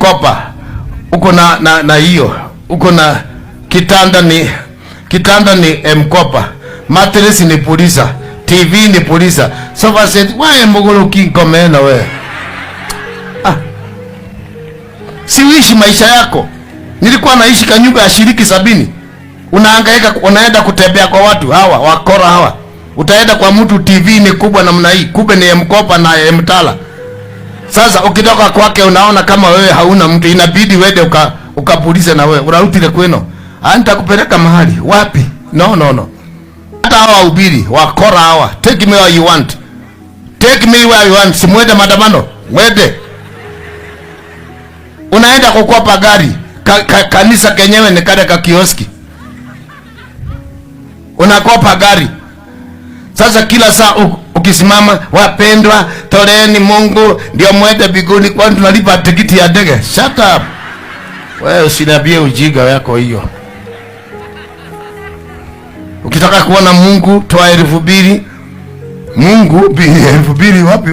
M-Kopa, uko na hiyo, uko na kitanda ni M-Kopa, mattress ni Puliza, TV ni Puliza, sofa set wewe muguru kinkomena wewe. Ah, siuishi maisha yako. Nilikuwa naishi kanyumba ya shilingi 70. Unahangaika, unaenda kutembea kwa watu hawa wakora hawa. Utaenda kwa mtu, TV ni kubwa namna hii, kumbe ni M-Kopa na M-Tala. Sasa ukitoka kwake unaona kama wewe hauna mtu, inabidi uende ukapulize na wewe unarutile kweno. Ah, nitakupeleka mahali wapi? No, no, no. Hata hawa wahubiri wakora hawa, take me where you want, take me where you want. Simwende maandamano, mwende. Unaenda kukopa gari kanisa kenyewe ni kale ka kioski, unakopa gari. Sasa kila saa ukisimama, wapendwa, toleeni Mungu ndio mwende mbinguni, kwani tunalipa tikiti ya ndege? Shut up wewe, usiniambie ujinga wako hiyo. Ukitaka kuona Mungu toa 2,000. Mungu 2,000 wapi?